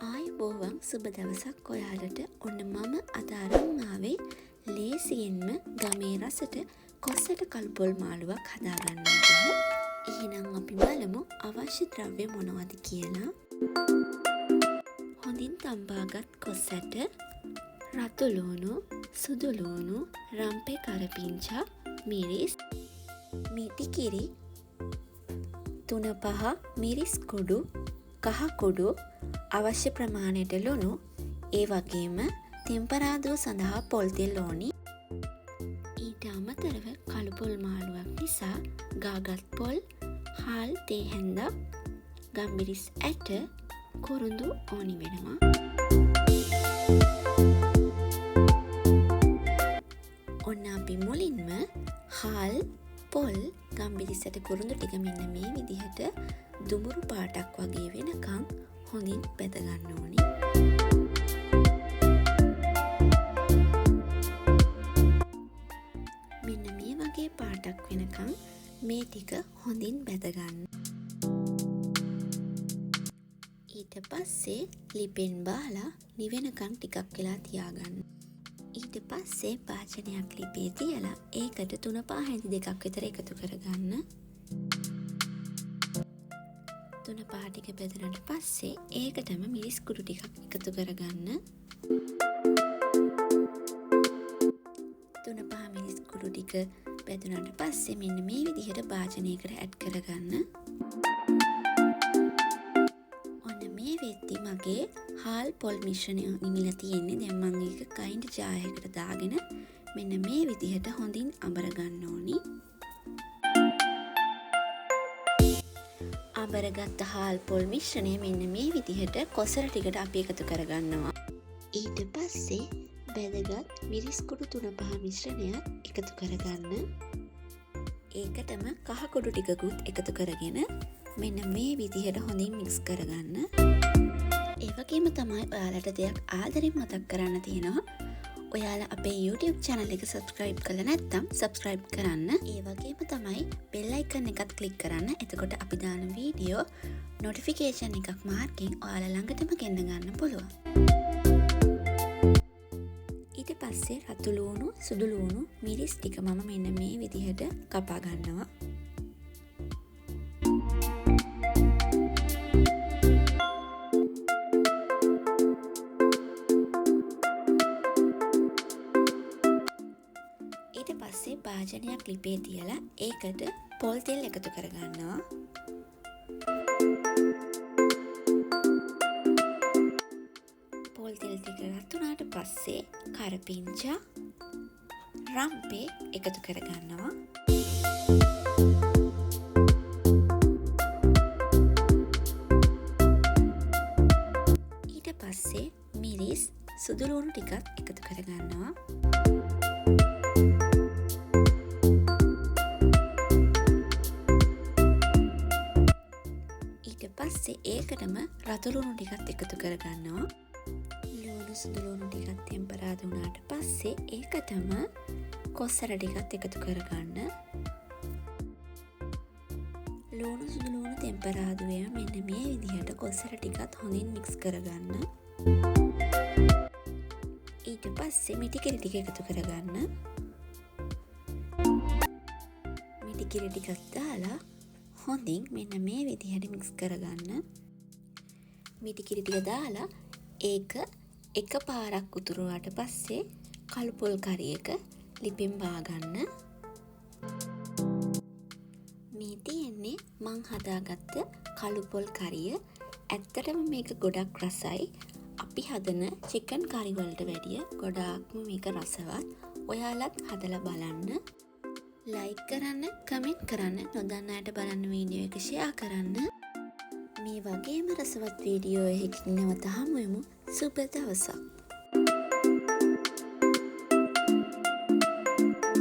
ආයුබෝවන්, සුබ දවසක් ඔයාලට. ඔන්න මම අද අරන් ආවේ ලේසියෙන්ම ගමේ රසට කොස්සට කළු පොල් මාළුවක් හදාගන්න විදිහ. එහෙනම් අපි බලමු අවශ්‍ය ද්‍රව්‍ය මොනවද කියලා. හොඳින් තම්බාගත් කොස්සට, රතු ලුණු, සුදු ලුණු, රම්පෙ කරපිංචා, මිරිස්, මිටි කිරි, 3-5 මිරිස් කුඩු, කහ කුඩු, අවශ්‍ය ප්‍රමාණයට ලුණු, ඒ වගේම තෙම්පරාදුව සඳහා පොල් තෙල් ඕනි. ඊට අමතරව කළු පොල් මාළුවක් නිසා ගාගත් පොල්, හාල් තේ හැන්දක්, ගම්මිරිස් ඇට, කුරුඳු ඕනි වෙනවා. ඔන්න අපි මුලින්ම හාල්, පොල්, ගම්මිරිස් ඇට, කුරුඳු ටික මෙන්න මේ විදිහට දුමුරු පාටක් වගේ වෙනකන් හොඳින් බැද ගන්න ඕනි. මෙන්න මේ වගේ පාටක් වෙනකන් මේ ටික හොඳින් බැද ගන්න. ඊට පස්සේ ලිපෙන් බාලා නිවෙනකන් ටිකක් වෙලා තියාගන්න. ඊට පස්සේ භාජනයක් ලිපේ තියලා ඒකට 3-5 හැඳි දෙකක් විතර එකතු කරගන්න. 3-5 ටික බෙදුනට පස්සේ ඒකටම මිරිස් කුඩු ටිකක් එකතු කරගන්න. 3-5 මිරිස් කුඩු ටික බෙදුනට පස්සේ මෙන්න මේ විදිහට භාජනයකට ඇඩ් කරගන්න. ඔන්න මේ වෙද්දි මගේ හාල් පොල් මිශ්‍රණය නිවිලා තියෙන්නේ. දැන් මං ඒක ග්‍රයින්ඩ් ජාර් එකකට දාගෙන මෙන්න මේ විදිහට හොඳින් අඹර ගන්න ඕනි. අඹරගත්ත හාල් පොල් මිශ්‍රණය මෙන්න මේ විදිහට කොසර ටිකට අපි එකතු කරගන්නවා. ඊට පස්සේ බැදගත් මිරිස් කුඩු 3-5 මිශ්‍රණයත් එකතු කරගන්න. ඒකටම කහ කුඩු ටිකකුත් එකතු කරගෙන මෙන්න මේ විදිහට හොඳින් මික්ස් කරගන්න. ඒ වගේම තමයි ඔයාලට දෙයක් ආදරෙන් මතක් කරන්න තියෙනවා. ඔයාලා අපේ YouTube channel එක subscribe කරලා නැත්නම් subscribe කරන්න. ඒ වගේම තමයි bell icon එකත් click කරන්න. එතකොට අපි දාන වීඩියෝ notification එකක් මාර්ගෙන් ඔයාලා ළඟටම ගෙන්න ගන්න පුළුවන්. ඊට පස්සේ රතු ලුණු, සුදු ලුණු, මිරිස් ටික මම මෙන්න මේ විදිහට කපා ගන්නවා. ඊට පස්සේ භාජනයක් ලිපේ තියලා ඒකට පොල් තෙල් එකතු කරගන්නවා. පොල් තෙල් ටික රත් වුණාට පස්සේ කරපිංචා, රම්පේ එකතු කරගන්නවා. ඊට පස්සේ මිරිස්, සුදු ලුණු ටිකත් එකතු කරගන්නවා. ඊට පස්සේ ඒකටම රතු ලුණු ටිකත් එකතු කරගන්නවා. ලුණු සුදු ලුණු ටිකත් තෙම්පරාදු වුණාට පස්සේ ඒකටම කොස්සර ටිකත් එකතු කරගන්න. ලුණු සුදු ලුණු තෙම්පරාදුවේම මෙන්න මේ විදිහට කොස්සර ටිකත් හොඳින් මික්ස් කරගන්න. ඊට පස්සේ මිටි කිරි ටික එකතු කරගන්න. මිටි කිරි ටිකක් දාලා හොඳින් මෙන්න මේ විදිහට මික්ස් කරගන්න. මිටි කිරි ටික දාලා ඒක එක පාරක් උතුරුවාට පස්සේ කළු පොල් කරි එක ලිපෙන් බාගන්න. මේ තියෙන්නේ මං හදාගත්ත කළු පොල් කරිය. ඇත්තටම මේක ගොඩක් රසයි. අපි හදන චිකන් කරි වලට වැඩිය ගොඩාක්ම මේක රසවත්. ඔයාලත් හදලා බලන්න. ලයික් කරන්න, කමෙන්ට් කරන්න, නොදන්න අයට බලන්න වීඩියෝ එක ෂෙයා කරන්න. මේ වගේම රසවත් වීඩියෝ එකකින් නැවත හමු වෙමු. සුබ දවසක්.